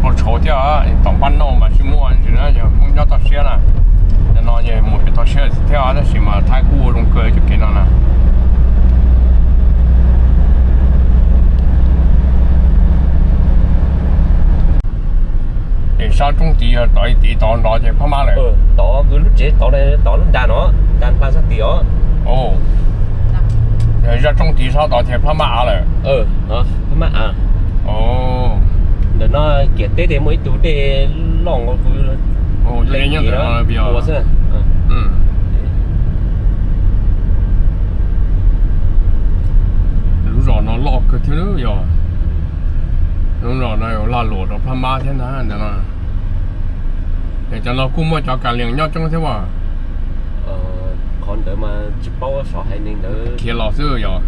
Pau tshauv thiab, tom npaj noj mas tsis muaj ntsis na, yog Hmoob nyob toj siab na. Cov no mus pem toj siab thiab tab sis mas Thaib kuj ua zoo kawg cov kev no na. Es sab roob tid yog tod ib tid tod nrov ces Phab Mab lawm. Tod kwv lub tsev tod, tod lub nra no, nra npaj sab tid os. Yog zaj roob tid sab tod ces Phab Mab av lawm. Phab Mab av. Ntawm no kiag teb ces muaj ib tug dej loj nkaus tus dej nyob ntawm no ua xwb. Lub zos no loj kawg thiab yog. Lub zos no laj luam rau Phab Mab thiab ntag ntawm no. Ces cov no kuj muaj cov kas lias nyob coob thiab as. Qhov ntawd mas tsis paub, xyov hais neeg ntawd khiav los xwb yog.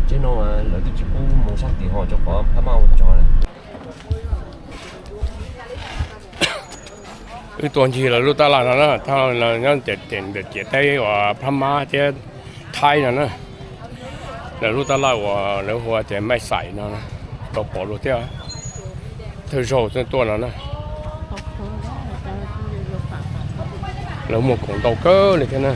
Tsev no lawv twb tsis pub mus sab tim ho rau qhov Phab Mab ua tsov lawm. Wb tuaj ncig lawv lub tab laj no na, tab laj nyob ntawm ciam teb uas Phab Mab thiab Thaib no na. Lawv lub tab laj uas lawv hu tias Maij Xais no, tau pom dua thiab. Thawj zaug xwb tuaj no na. Lawv muag khoom ntau kawg li thiab na.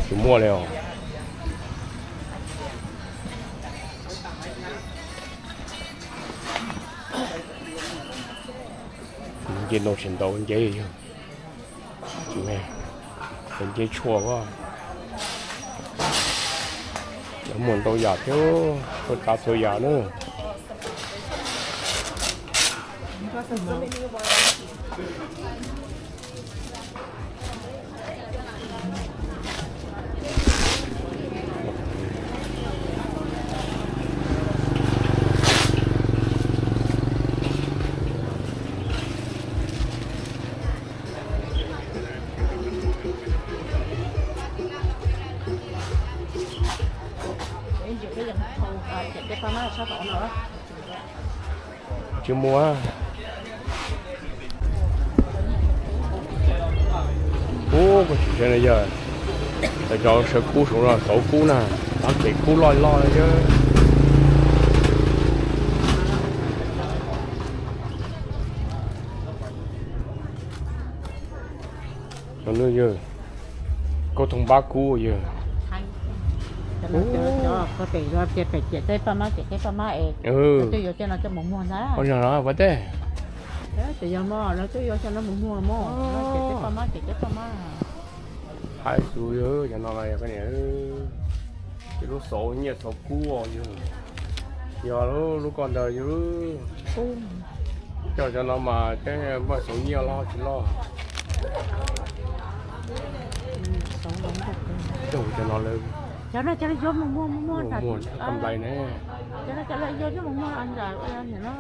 Tsis muaj li os. Nce ntau tsis ntau, nce yog, nce tshuaj os. Lawv muag ntau yam thiab, txhua tsav txhua yam na. Tsis muaj. Ub, koj tsis yog cov sawv kub saum no tauv kub na, tab kev kub loj loj li. Yog, koj thooj npab kub yog. Pem ciam teb Paj Mab, ciam teb Paj Mab es twb yuav coj no coj mus muag ntag. Ua tej, ces yog mog, lawv twb yuav coj no mus muag mog, ciam teb Paj Mab, ciam teb Paj Mab. Haib xus yog cov no, ces lub xauv nyiaj xauv kub yog, yog lub koj ntawd yog, coj cov no mas tej npaj xauv nyiaj loj tsis loj. Cov no cov lawv yuav mus muag, muag, muag nplai ne. Cov no cov lawv yuav coj mus muag nram no.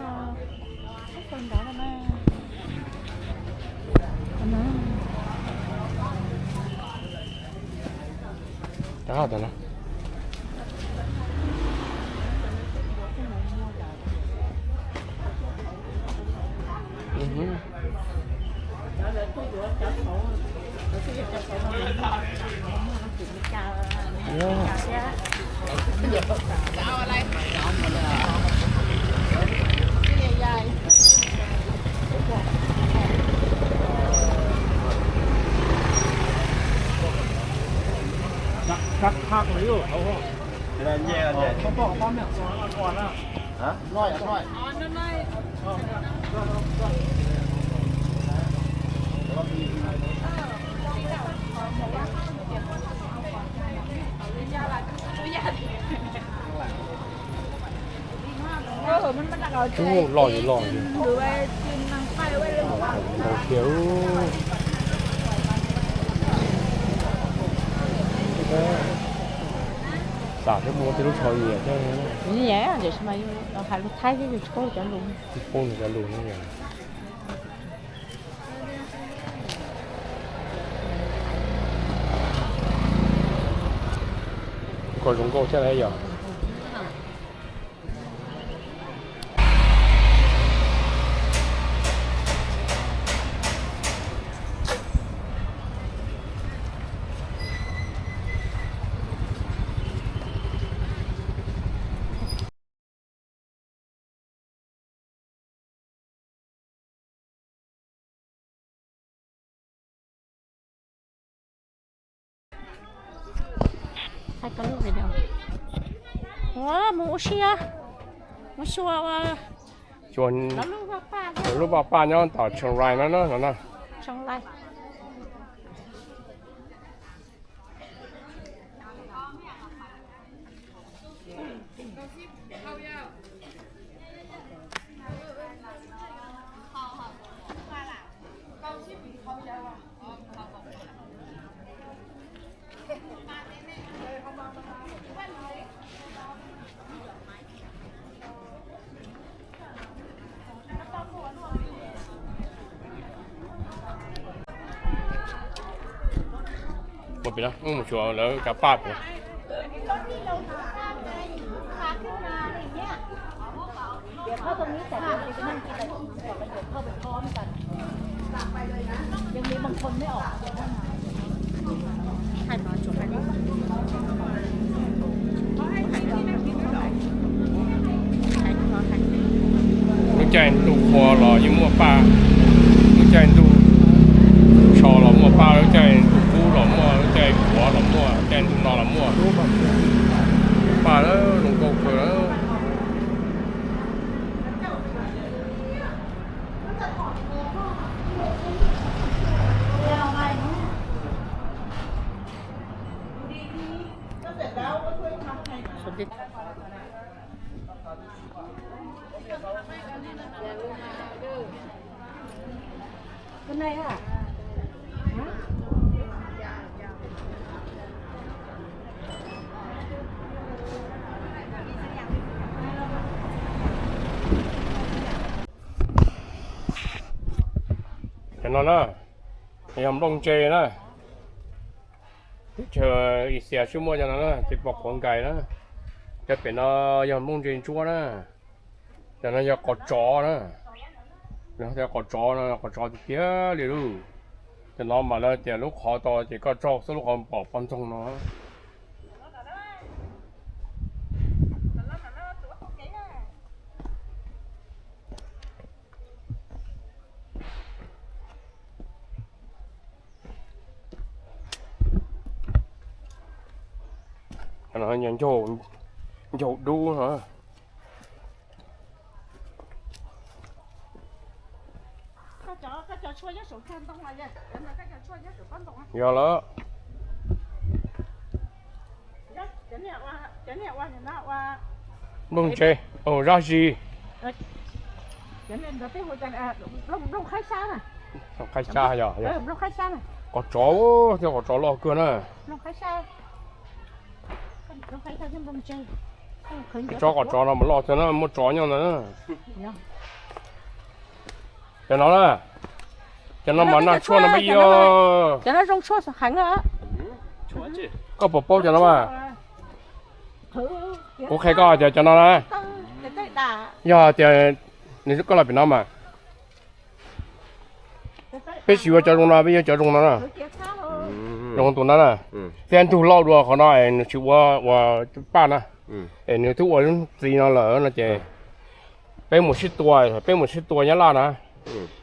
Loj li loj li. Ntau kiag. Xam thiab, muaj tej lub tsho nyiam thiab. Nyiam, tiam sis mas hais lus Thaib xwb, yus tsis paub cov lus. Tsis paub nws cov lus no yom. Zoo nkauj thiab yog. Mus ua si, mus xyuas lub vaj paj nyob tom Chiang Rai no na. Mus pem no, mus xyuas lawv cov paj pem. Lub caij ntuj qhua los yeej muaj paj, lub caij ntuj tsho los muaj paj, lub caij ntuj kub los muaj, lub caij kuav los muaj, lub caij ntuj no los muaj. Paj zoo nkauj kawg. Cov no na, yog nplooj ntse na. Teb chaws Asia tsis muaj cov no na, ces pom quav nkais na. Cov pem no yog nplooj ntse ntsuab na. Cov no yog qos tsov na. Qos tsov no, qos tsov tiag tiag li lauj. Cov no mas lawv tias lub qhov tau ces koj tsaug xwb lub qhov pom poj ntxoog no. Ncaug dub no. Yog lawm. Nplooj ntse, zaj zis. Qhaib xab yog, qos tsov thiab qos tsov loj kawg na. Tsob qos tsov no mas loj thiab na, muaj tsov nyob ntawd na. Cov no na, cov no mas nag tshuaj no peb yog. Koj puas paub cov no mas? Kuv qhia koj tias cov no na, yog tias nws, koj los pem no mas, peb tsis yuav cov zoo no, peb yuav cov zoo no na. Zoo tus no na. Thiab ntug loj dua qhov no es nws tsis ua, ua paj na, es nws twb ua lub txiv no lawm no ces peb mus sib tua, peb mus sib tua Nyab Laj na,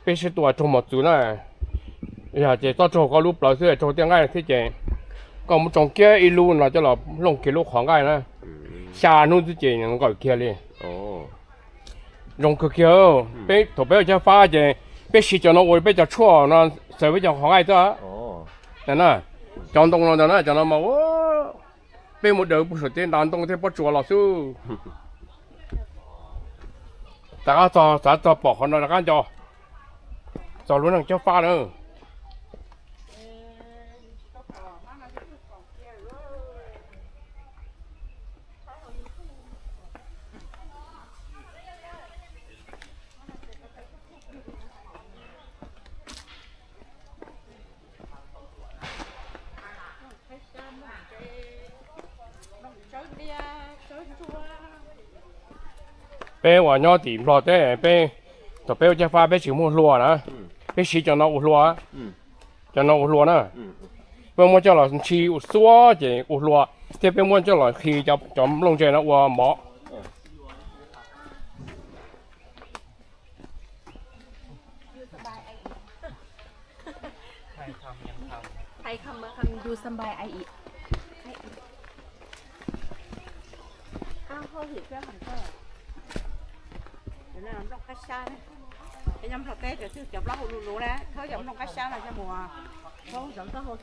peb sib tua raug mos txwv na. Yog ces txhob raug koj lub plawv xwb, raug tej nqaij thiab ces koj muab tsoo kiag ib lub no coj los looj kiag lub qhov nqaij na, xya hnub xwb ces nws nqawm kiag li. Zoo kawg kiag. Peb thaum peb ua cov fab ces peb siv cov no ua peb cov tshuaj no, xaws peb cov qhov nqaij xwb na. Cov ntoo no ntag na, cov no mas peb mus daws puag saum tej ntav ntoo thiab pob tsuas los xwb. Rov qab txog, xav txog pom qhov no rov qab nco, txog lub neej cob fab na. Peb uas nyob tim Nplog teb peb, thaum peb ua caj fab peb tsis muaj hlua na, peb siv cov no ua hlua, cov no ua hlua na. Peb muab coj los ntshi ua xuab ces ua hlua, thiab peb muab coj los khi cov nplooj ntse no ua mov. Nplooj qab sab, nyob Nplog teb cov plaub hau luv luv na, khawb cov nplooj qab sab no coj mus, khawb cov plaub hau,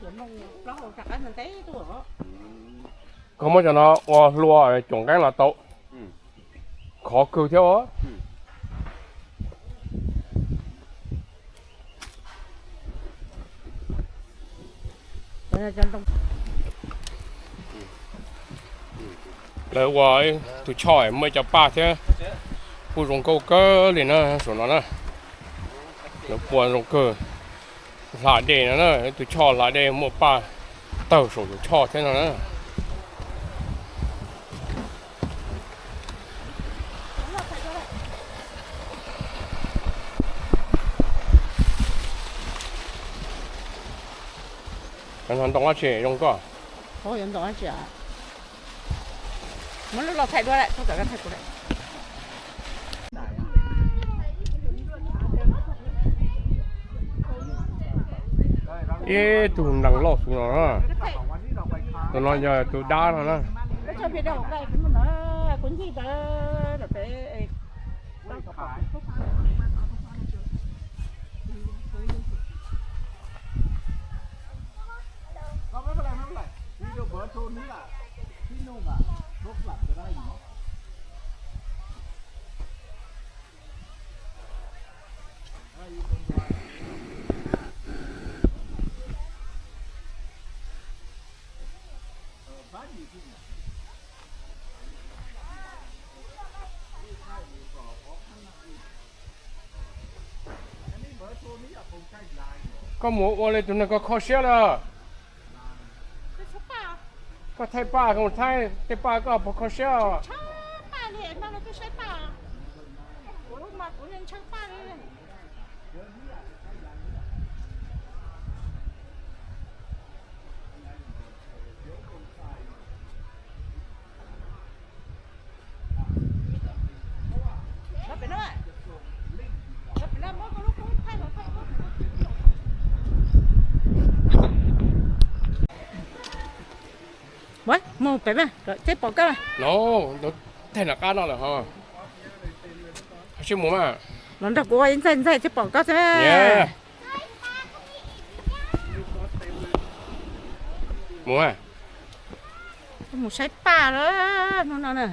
plaub hau rov qab ntev tuaj. Koj muab cov no ua hlua coom nqeeb los tau, khov kawg thiab. Lawv ua tus choj muaj ib co paj thiab, kuj zoo nkauj kawg li na saum no na. Lawv ua zoo kawg, hla dej no na, tus choj hla dej muaj paj tawg saum tus choj thiab no na. Cov no ntoo dab tsi zoo koj? Muab lub los thaij dua lawm, thaij kuv lawm. Ib tug nees loj xwb no, tus no yog tus dab no na. Koj mus ua li tus neeg koj kho siab lawm. Koj thaij paj, koj thaij tej paj koj puas kho siab os? Mus pem mas, tej pom koj. No, thaij nram qab no lawm ho. Sib mus mas. Los nrog kuv ua ib ntxaij ntxaij thiaj pom koj xwb. Mus mas. Twb mus saib paj lawm hnub no na.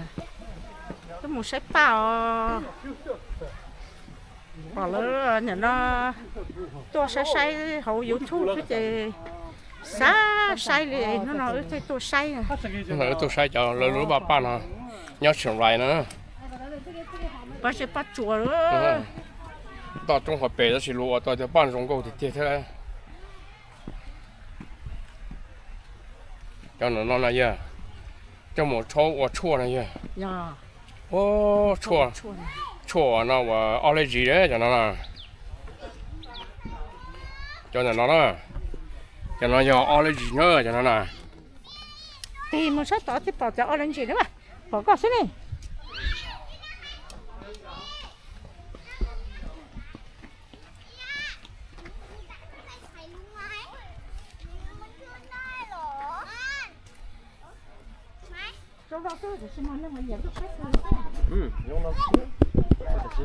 Twb mus saib paj os. Pom lawv nim no tuaj saib saib hauv YouTube xwb ces xav saib li, hnub no wb thiaj tuaj saib. Wb tuaj saib cov lawv lub paj paj no nyob Chiang Rai na. Paj tsuas, paj tsuas. Toj roob qhov pem tab sis luag ua tau cov paj zoo nkauj tiag tiag thiab. Cov no no yog coj mus rhaub ua tshuaj no yog. Tshuaj, tshuaj no uas ob lab zis cov no na. Cov ntawm no na, cov no yog ob lab zis na cov no na. Tig mus sab tod thiaj pom cov ob lab zis na, pom koj xwb ne.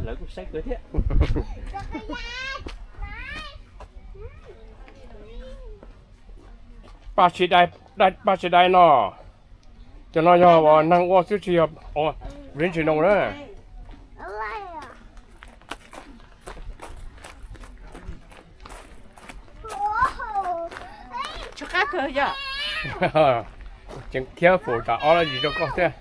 Lawv kuj saib kawg thiab. Paj tsis dai, paj tsis dai no. Cov no yog neeg ua xwb tsis yog, ua ntsis no na. Tsw qab kawg yog. Tseem khiav faus tsam ob lab zis rau koj thiab.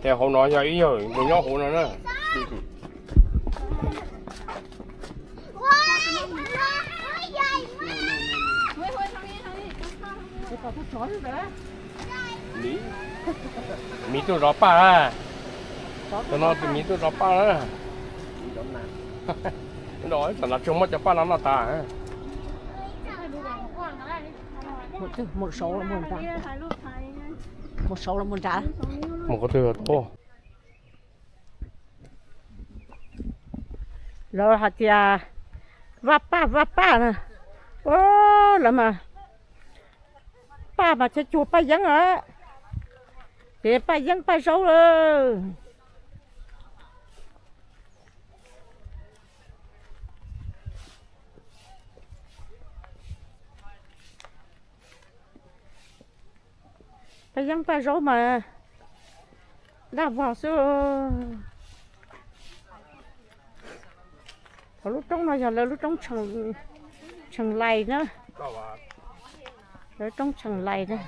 Ces hauv no yog ib yawg mus nyob hauv no na. Miv tuaj zov Paj na. Tus no tus miv tuaj zov Paj na. Tam no tsuas muab cov Paj no noj tas. Mus qhov twg tuaj. Lawv hais tias Vaj Paj, Vaj Paj na. Lawv mas Paj mas thiaj cuag Paj Yeeb a. Ces Paj Yeeb Paj Zaub lawm. Paj Yeeb Paj Zaub mas daj vog xwb. Qhov lub roob no yog lawv lub roob Tsheej Lais na. Lawv roob Tsheej Lais na.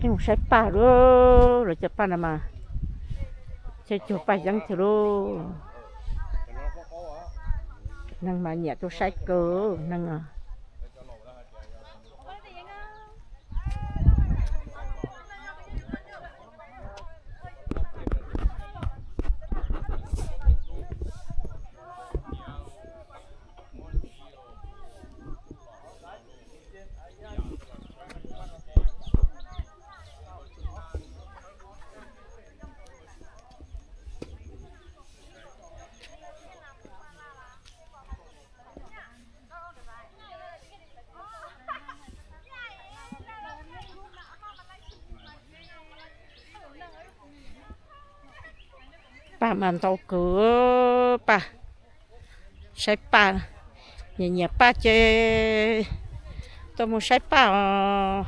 Mus saib Paj lauj, lawv cov Paj no mas thiaj cuag Paj Yeeb tiag lauj. Neeg mas nyiam tuaj saib kawg neeg. Paj mas ntau kawg, Paj, saib Paj, nyiam nyiam Paj ces tuaj mus saib Paj os.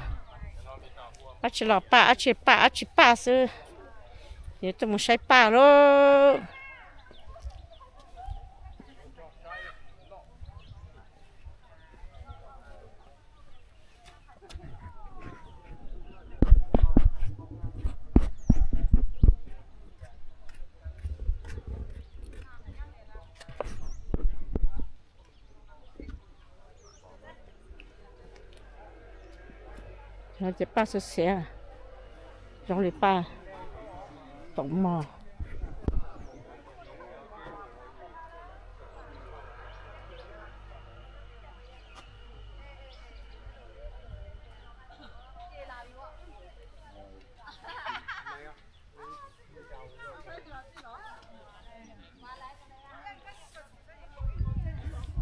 Dab tsi los Paj, dab tsi Paj, dab tsi Paj xwb, ces tuaj mus saib Paj lauj. Ces Paj xiav xiav, zoo li Paj toom mog.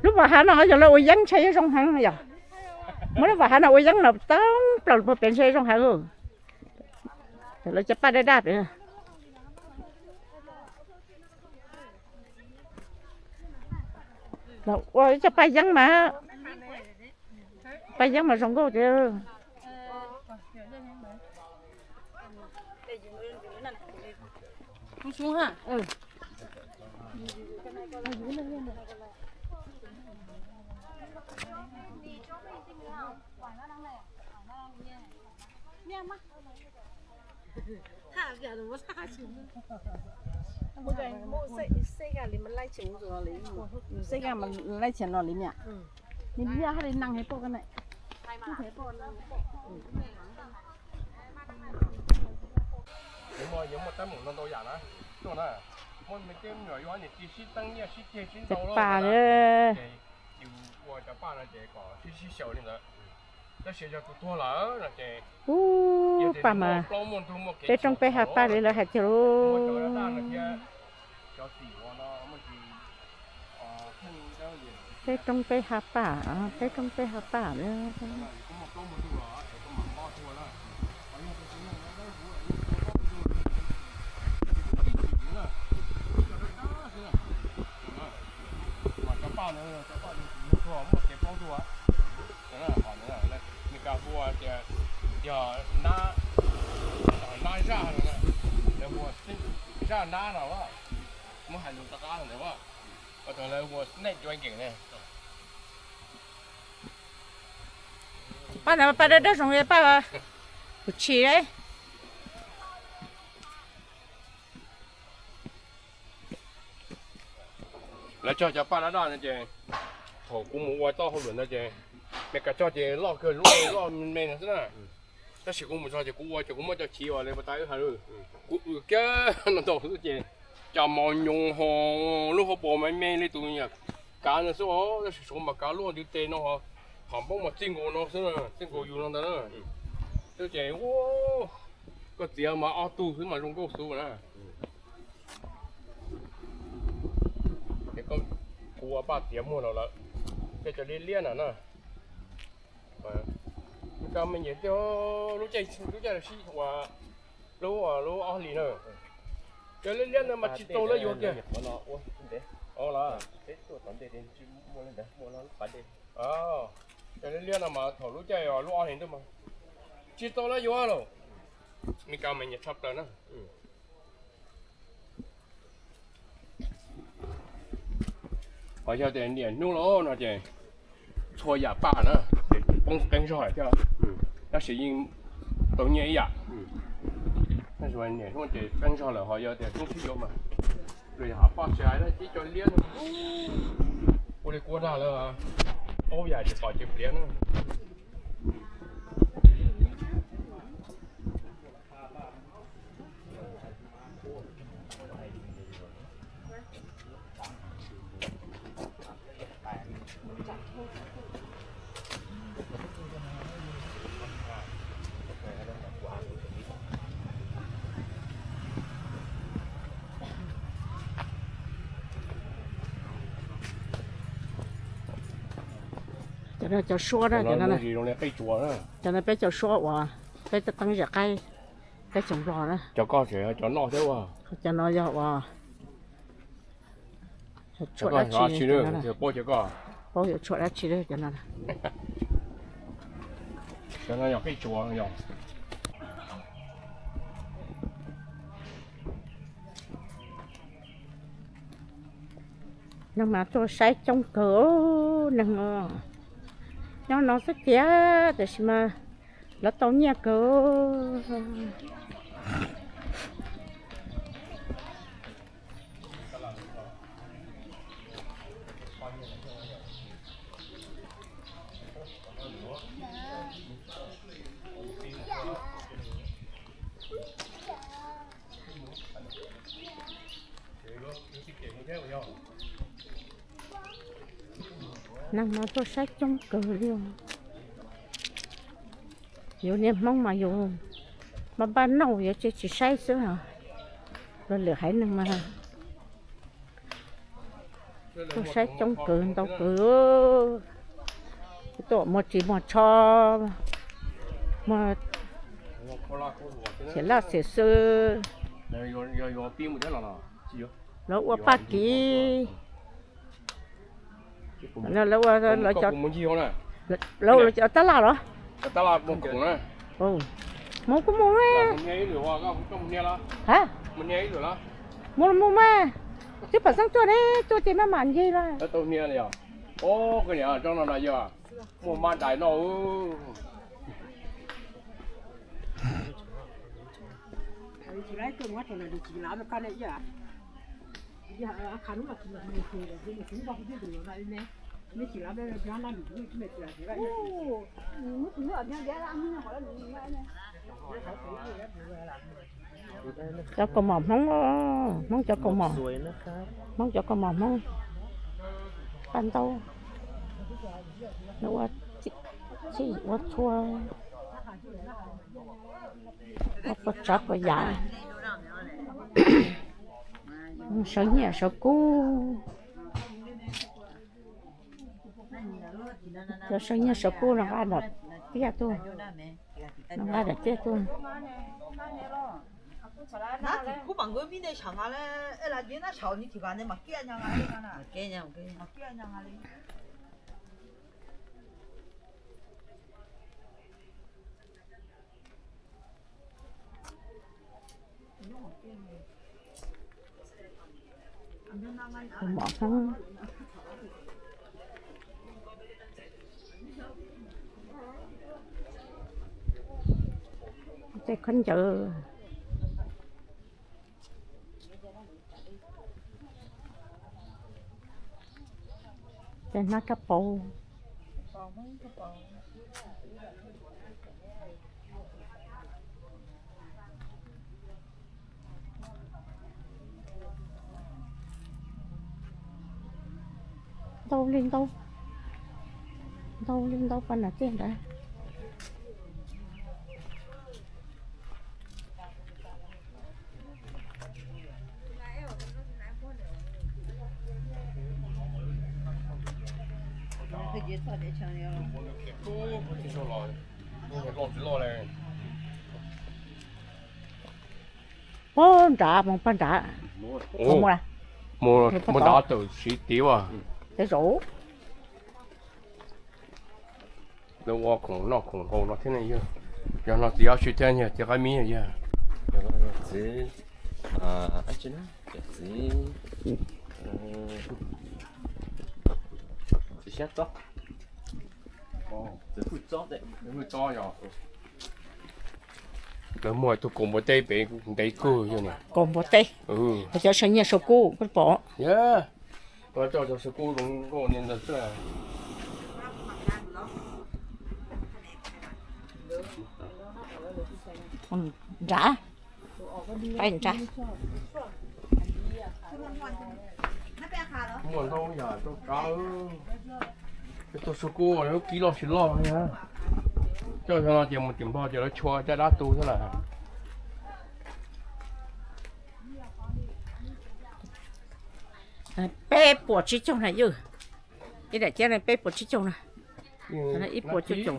Lub vam hav no yog lawv ua yeeb ntshai zoo heev yog. Muab lub vam hav no ua yeeb no toob plaws puag pem ntshai zoo heev. Lawv cov paj daj daj pem. Ua ib co paj yeeb mas, paj yeeb mas zoo nkauj tiag. Xeb kaj mas laij tseem no li niam. Nws yog haj li nees heev poj koj ne. Yuav muaj teeb meem no ntau yam na, tuaj na, muaj me tub me nyuam yuav niam txiv sib teeb nyiaj sib ceg sib ntaus lawm, ces yus ua cov paj no ces kom sib sib xyaw li ntawd. Tab sis yog tus tuag lawm no ces paj mas peb roob peb hav paj li lawv hais tiag lauj. Cov tim ua no muaj tsis, pheej dawb li Peb roob peb hav paj, peb roob peb hav paj. Cov paj, cov paj muaj kev paub dua. Mes kas hu tias yog nab, nab zaj no, lawv hu zaj nab no, muab hais lus rov qab ntawd, lawv hu snake dragon ne. Paj no paj dawb dawb zoo li paj kuv tshis. Lawv cog cov paj dab daj no ces thaum kuv mus ua tau hauj lwm ntawd ces mes kas cog ces loj kawg, loj me me no xwb na. Tab sis kuv mus txog ces kuv ua ces kuv muab cov chiv uas li pas tas wb hais, kuv ua kiag no ntau xwb ces cov mos nyoos ho lub hauv paus me me li tus kav no xwb os, tab sis suav mas kav luaj ntiv tes no, qhov npoob mas txij nkaus no xwb, txij nkaus yus no ntawd na. Xwb ces koj txiav mas ob tug xwb mas zoo nkauj xwb na. Kuv ua paj txiav muag los lawm, tej cov liab liab na na. Koj me nyem tej lub caij, lub caij sib ua, lub, lub ob hlis na, cov liab liab ntawd mas tsis tau lawv yuav kiag. Cov liab liab no mas thaum lub caij lub ob hlis ntuj mas tsis tau lawv yuav lawm. Mes kas me nyem tshaj plaws na. Qhov yog tias niaj hnub los no ces txhua yam paj na ces poob qeeb zog lawm thiab, tab sis yeej tau nyiaj ib yam. Tab sis niaj hnub ces qeeb zog lawm ho yog tias toob sib yuav mas, los yog hom paj tsis hais na, tib co liab ua li kuv dag lawm, paub yam tsis pom ces pliav na. Cov no cov suab na, cov no peb cov suab uas peb tuaj teeb zam qaib, peb cov nplog na. Cov koj tseem cov noj thiab ua? Cov no yog uas tshuam dab tsi, paub yuav tshuam dab tsi cov no. Cov no yog qij tsuas yog. Neeg mas tuaj saib coob kawg, neeg nyob no xwb tiag, tiam sis mas lawv tau nyiaj kawg. Neeg no tuaj saib coob kawg li. Yus niag Hmoob mas yus npaj npaj nauj yuav tsis tsis saib xwb, luag lwm haiv neeg mas tuaj saib coob kawg ntau kawg. Tuaj muag ris muag tsho, muag xiam laj xiam xwb, lawv ua paj kiv. Lawv ua, lawv cov tab laj los? Mus kuj mus, ha, mus mus mas, twb pom xeeb tuaj ne, tuaj ces maj mam ncig los. Muaj maj dais no. Cov kaus mom Hmoob, Hmoob cov kaus mom, Hmoob cov kaus mom Hmoob, paj ntaub, ua txhij ua txhua, ua kua tsav kua yam, sawv nyiaj sawv kub. Cov saum nyiaj saum kub no nqa nram tiaj tuaj, no nqa nram tiaj tuaj. Kuv mam nkawd me ne saum nqa le, es las nyob nab saum ni thim vas ne mam kiaj nyo nqa le no na. Mom Hmoob, tej khaub ncaws, tej hnab kab paus. Ntau li ntau, ntau li ntau pas nram tiaj ntawd. Pog nrad, mus pog nrad. Mus nrad tawm siv tid as. Tej zaum lawv ua khoom noj khoom haus no thiab ne yog. Yog no txiv ob tsi thiab yog txiv qaib mib yog. Txiv, txiv, txiv siab txob. Lawv muaj tus kaus npua teb pem ntev kawg yog ne. Kaus npua teb, cov saum nyiaj saum kub koj pom. Cov saum kub zoo nkauj ni ntawd xwb. Nrad, qaib nrad. Muaj ntau yam rau tsav. Cov saum kub lub kib loj tsis loj. Coj xyov no ces mus tim Nplog ces lawv tshua caj dab tu xwb lawm. Peb puas tsib caug na yog. Ib daim tiab peb puas tsib caug na. Ib puas cuaj caum.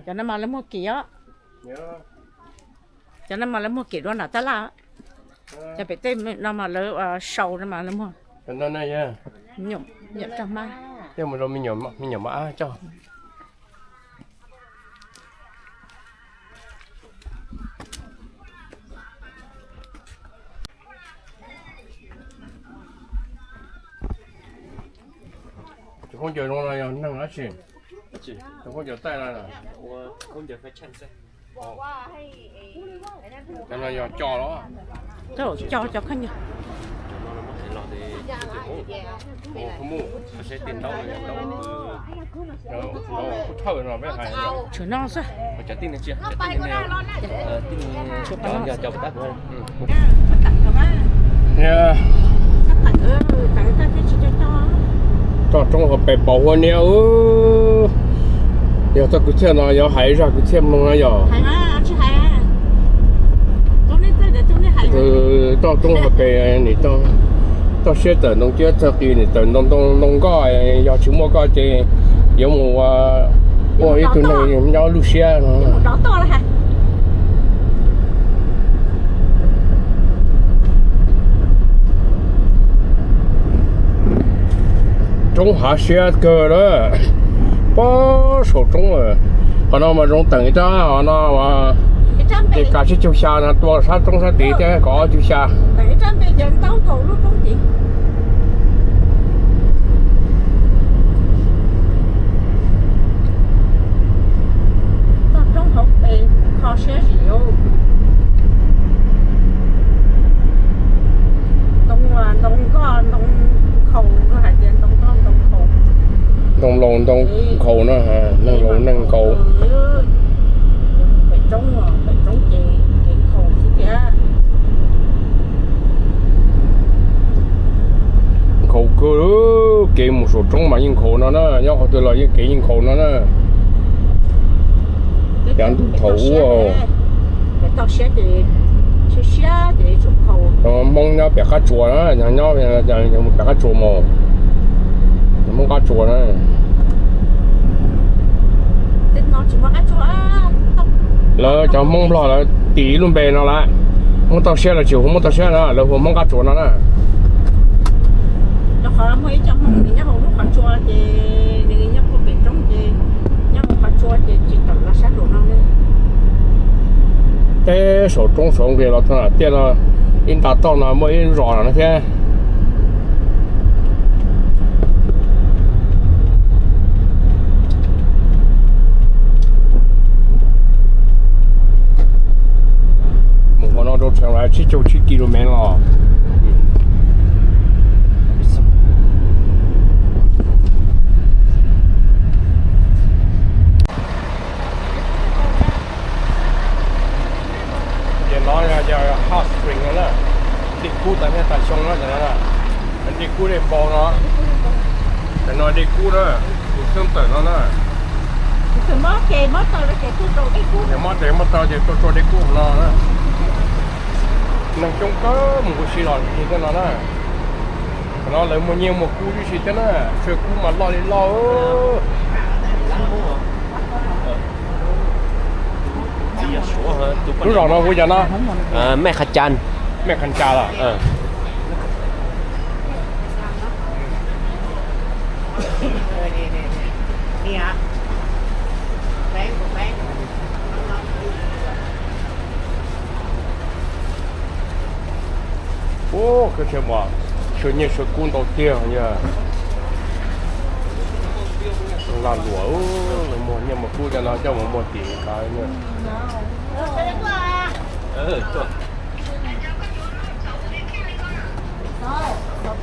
Cov no mas lawv muag kim os. Cov no mas lawv muag kim dua nram tab laj. Cov pem tej no mas lawv sau no mas lawv muag. Nyuam rau hmab. Tej mus rau me nyuam mab coj. Tus khaub ncaws zoo no yog neeg dab tsi? Tus khaub ncaws taij no. Cov no yog cov los? Cov, cov khaub ncaws. Tshuav no xwb. Toj roob hauv pes pos huab niab. Yog txoj kwv txhiaj no yuav hais zaj kwv txhiaj mloog na yog. Toj roob hauv pes nim toj siab tawm ntoo ciab txog qis nim tawm ntoo nkoj, yog tsis muaj koj ces yuav mus ua ib tug neeg nyob lub siab no. Roob hav siab kawg lawm. Pob saum roob lawm. Qhov no mas zoo teem ib rab, qhov no ces kav tsib caug xya no tua sab roob sab tid thiab kom ob caug xya. Toj roob hauv pes kho siab zim. Ntoo, ntoo nkoj ntoo nkhaus, hais tias ntoo nkoj ntoo nkhaus. Ntoo laus ntoo nkhaus no, neeg laus neeg nkhaus. Pem roob, pem roob ces kev nkhaus xwb thiab. Nkhaus kawg, kev mus saum roob mas yeej nkhaus no na, nyob qhov twg los yeej kev yeej nkhaus no na. Yav ntuj thaum ub, Hmoob nyob pem qab tsuas na, nyob pem qab tsuas mus. Hmoob qab tsuas na. Lawv cov Hmoob Nplog lawv tis ib lub npe no lawm. Hmoob toj siab lawv tsis hu Hmoob toj siab na, lawv hu Hmoob qab tsuas no na. Rau qhov muaj ib co Hmoob nws nyob hauv lub qhov tsua ces nws nyob puag pem roob ces nyob hauv qhov tsua ces tsis tawm los sab nraum no li. Peb saum roob saum nqis los txog tiaj no, ib nta toj no muaj ib zos no thiab. Mus qhov no rau tseem tsib caug tsib ki lus mev los. Ces no yog hot spring no na, dej kub tas niaj tas xyoo no, dej kub dej npau no. Tam no dej kub na, tus xeeb tawm no na. Mob tes mob taw ces tuaj rau dej kub no na. Neeg coob kawg mus ua si los li thiab no na. Qhov no lawv muag nyiaj muag kub tib si thiab na, tshuav kub mas loj li loj. Lub zos no hu cas no? Mej Qha Cas. Mej Qha Cas los? Ub, koj tseem muaj, tshuav nyiaj tshuav kub ntau tiag yog. Lag luam, muag nyiaj muag kub cov no coj mus muag tim kav.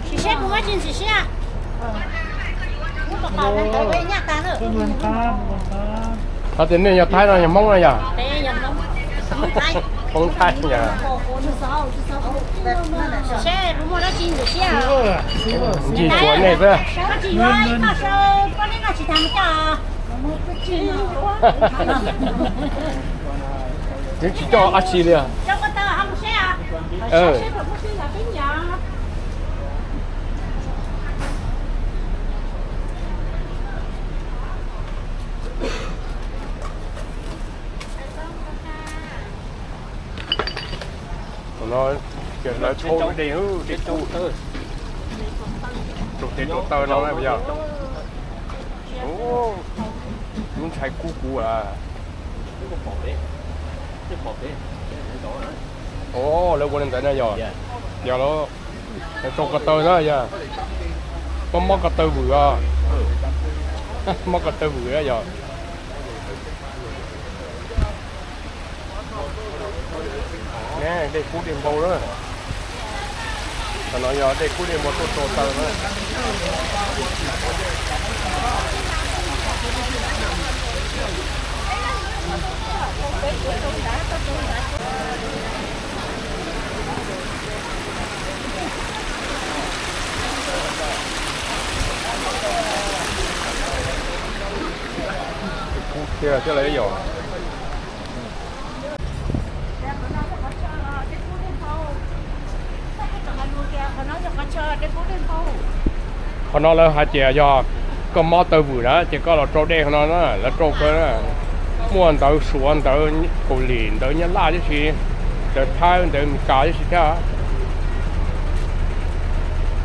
Sim seb puas muaj tsis ntxim siab. Hov tias nej yog Thaib no yog Hmoob no yog? Hmoob Thaib yog. Ncig tsuas nej xwb. Twb tsis coj dab tsi li. Thaum no ces lawv thauj dej, dej kub rau tes rau taw no yog. Lub ntshai kub kuv a. Lawv ua li ntawd na yog, yog lawv rau ko taw na yog, mob mob ko taw vwm os, mob ko taw vwm na yog. Dej kub dej npau na. Qhov no yog dej kub dej npau tuaj rau taw na. Kub thiab thiab lawm yog. Qhov no lawv hais tias yog koj mob taw vwm na ces koj los rau dej qhov no na, lawv rau kawg na. Muaj ntawv Suav, ntawv Kaus Lim, ntawv Nyab Laj tib si, ntawv Thaib, ntawv Amelikas tib si thiab.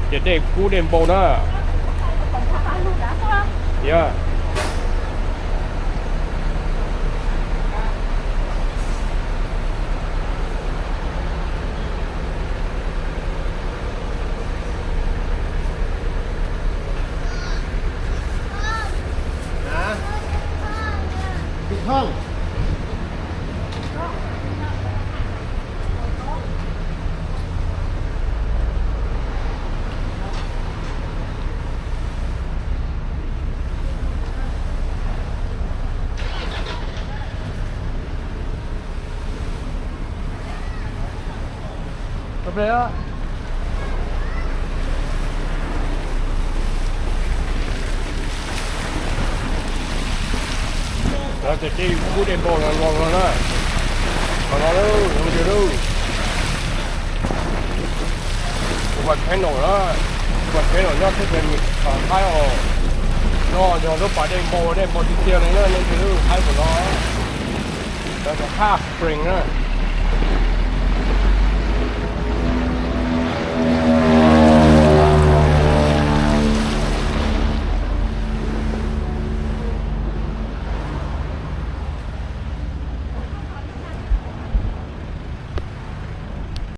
Ces dej kub dej npau na. Yog. Ces dej kub dej npau no no na. Qhov no lawm, tus vaj channel na, tus vaj channel nyob teb chaws Thaib os. No yog lub pas dej npau, dej npau tiag tiag li na, nej ntsia lub haib ntawm no, cov hot spring na.